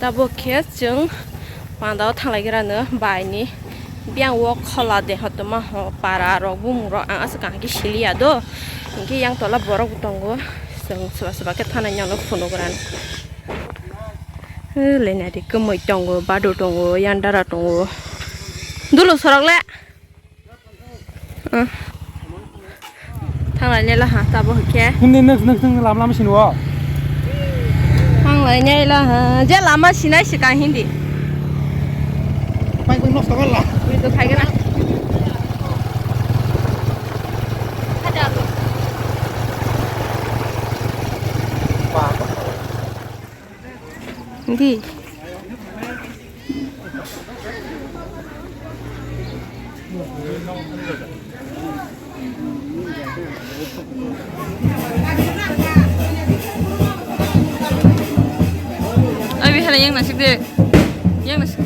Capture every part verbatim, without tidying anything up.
Tabuk khe chwng panda o thanglaigrano bai ni biyang o khola de hotoma ho para rok bumung rok ang aswk kaham khe siliya do, hinkhe yang tola borok bo tongo, chwng swba swba khe thanai no phunugrani. Lenari kwmwi tongo, badu tongo, yandara tongo, dulu sorok le. Thanglai nela ha, tabo hwnkhe. Hindi next, next, next, lama, lama sini wo. Thanglai nela ha, je lama sinai swkang hindi. Pai, pai, nosto kar la. Video khai gana. Hindi. Abi hala yang nasik de. Yang nasik.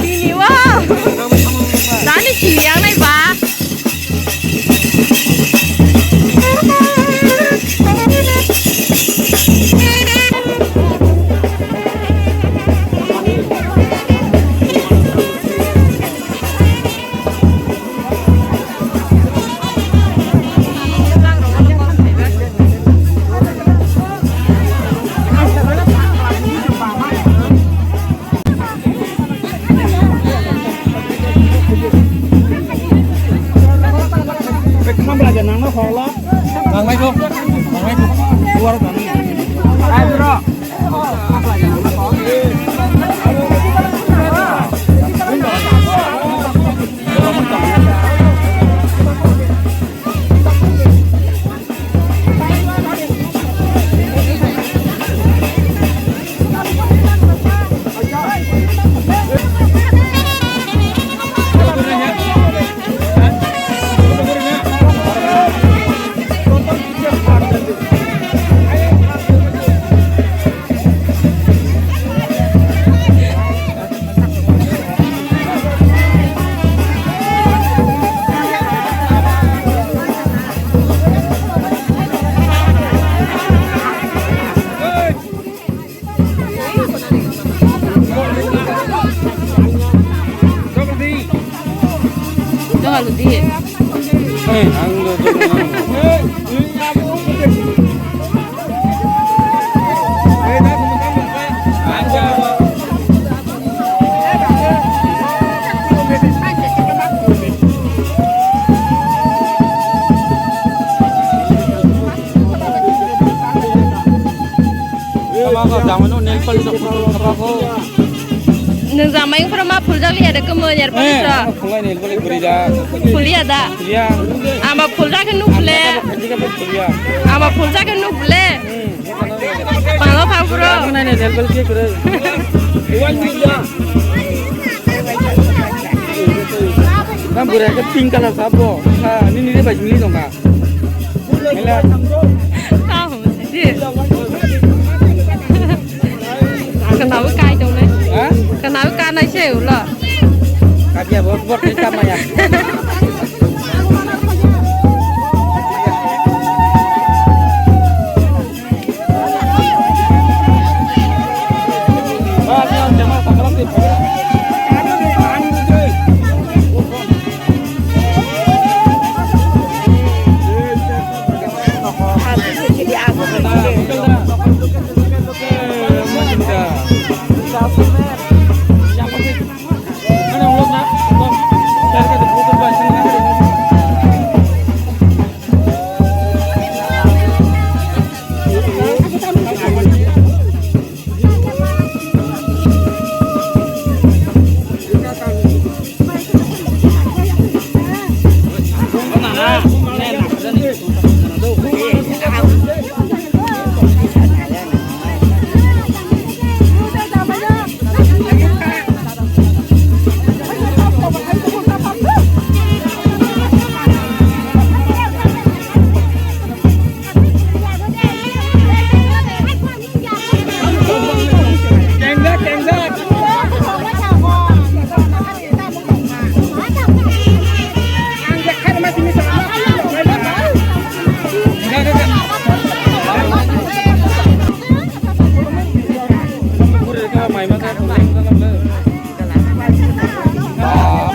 Tini o. Tani chini yang nai ba. Nangnaikho, nangnaikho. Duar nang. Nwng jamai wngphuru ma phuljak liya de kwmwi nail polish rok? Phulnai nail polish bwrwi da. Phuliya da? Phuliya. Ama phuljak khe nuk le. Phuliya. Ama phuljak khe nuk le. Hmm. Palo phang phuru. Phulnai nail polish khe kwrwi. Nang bwrwi khe pink colour sabo. Ha, nini re bai nini dong kha. Mela. Ka hum si. Kanawi kai dong nai. Ha? Kanawi ka nai se ulo. Kabia bo, bo kai ka maya.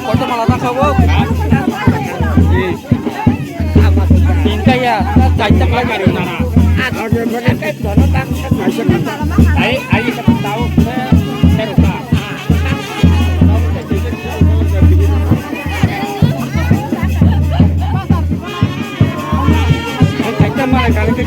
Koito mala ta khago? Tingkaya, ta chaita khlai kari nana. Ai, ai, tau, seruka. Ai, chaita mala kari ke,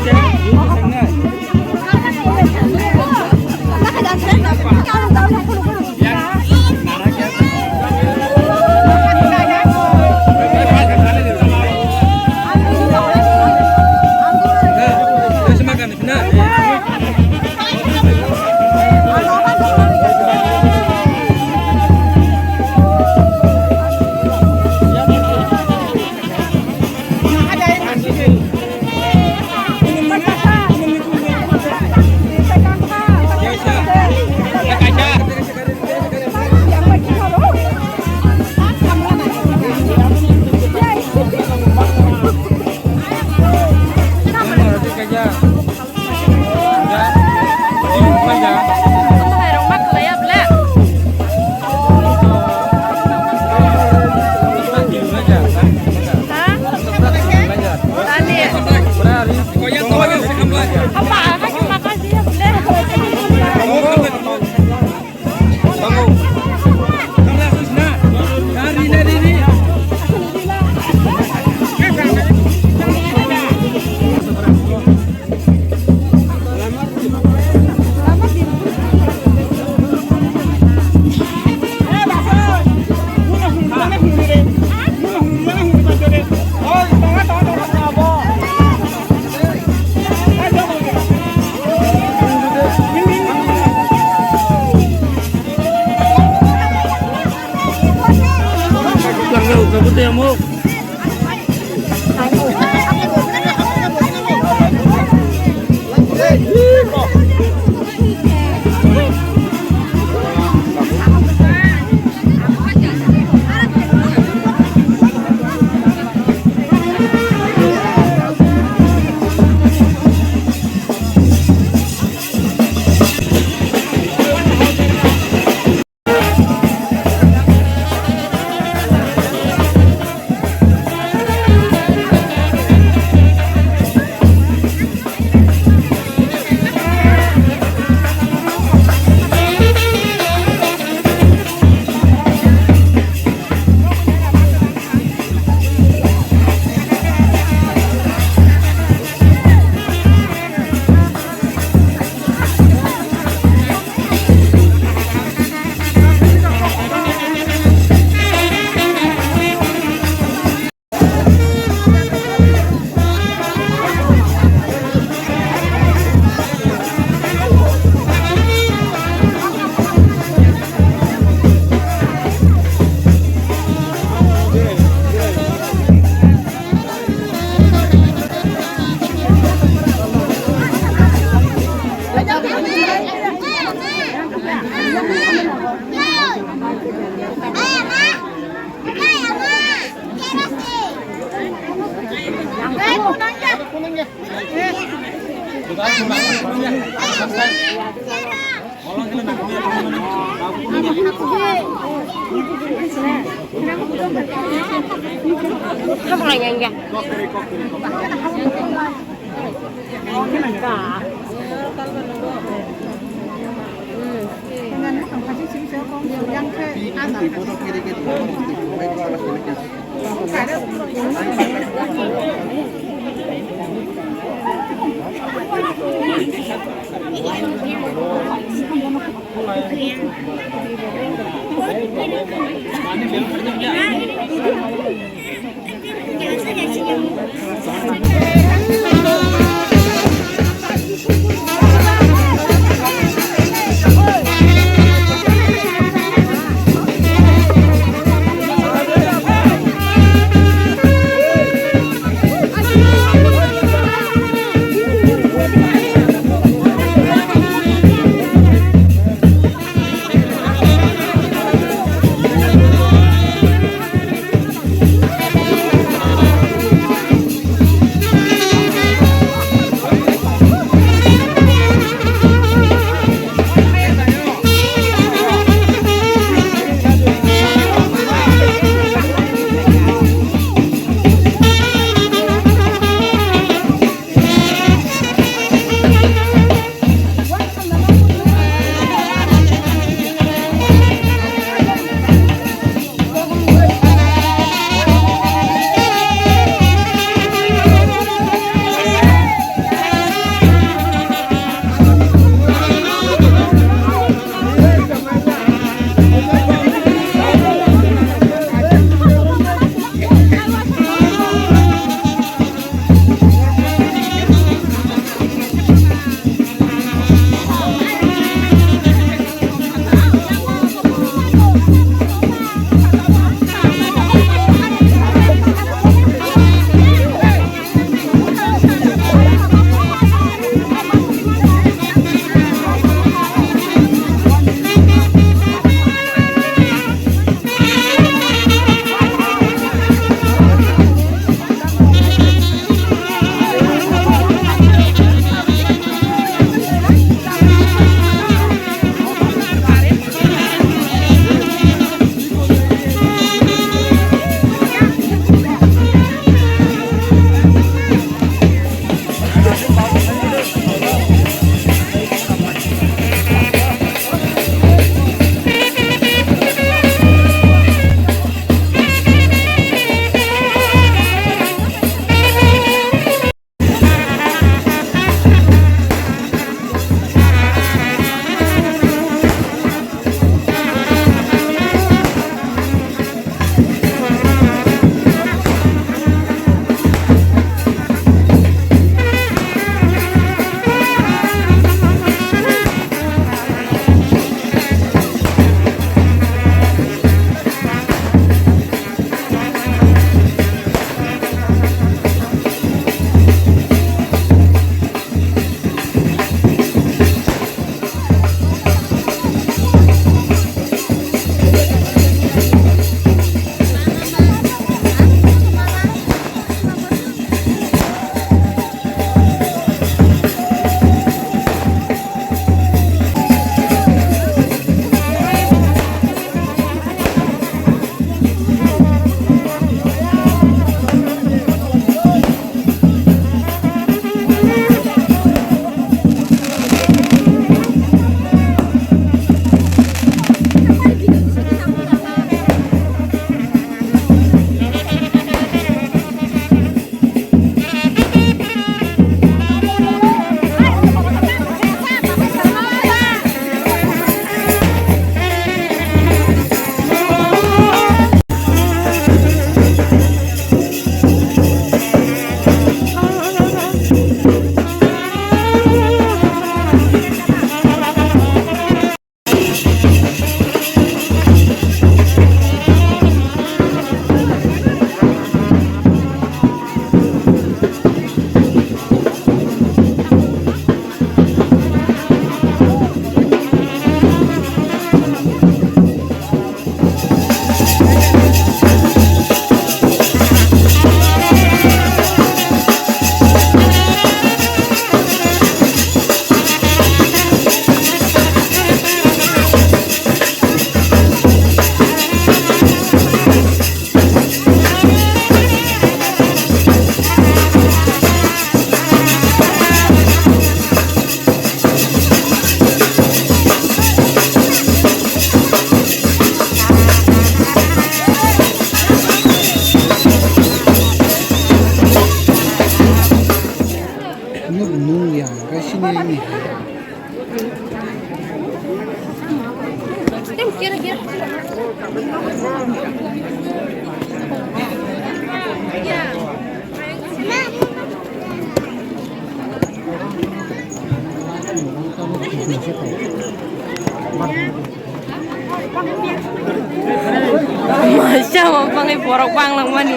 Masa wapang borok bang langmani.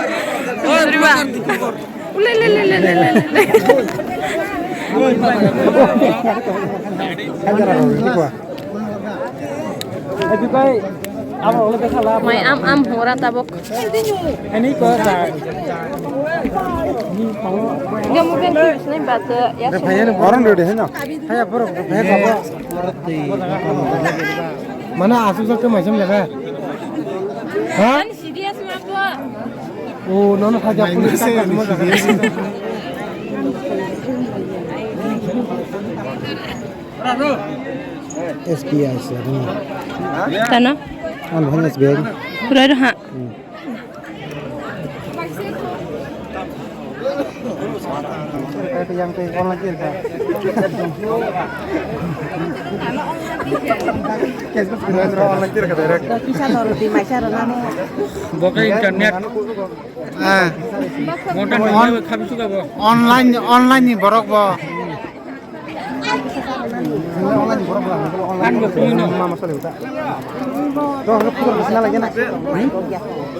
Riba. Ule, le, le, le. Mai am am hora tabok. Ani ko sa. Gamu ben tu snai bat ya. Orang dode heno. Haya borok. Mana asu sa ke mai sam jaga. Ha? Serious ma ko. Oh, no, no, haja police ka kasma jaga. S B I sir. Tano? Ano hanya S B I. Pura ha. Yang pe online kir ka. Online kir ka direct. Boka internet. Ah. Online, online ni borok bo.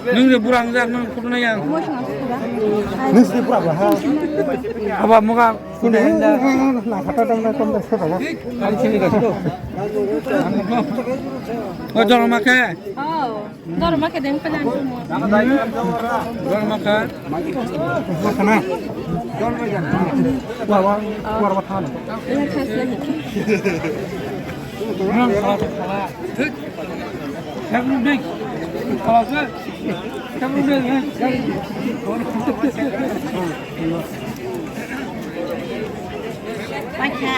Nwng je burang jak nwng photo nai ang. Nwng sidi pura ba ha. Aba muga sini na kata dam na tom da se ba. O jor ma khe. Dor ma khe deng pelan tumo. Dor ma kha. Ma khana. Wa wa wa wa thana. Ina khas nahi. Thik. Thik. Thik. Paikha.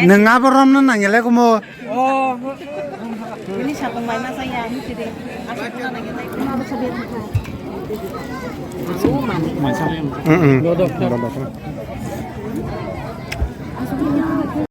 Nwng abo romna nangya le kumo. Bini sakong bai masa ya, ini sini. Aku pernah nangya naik. Mm-mm.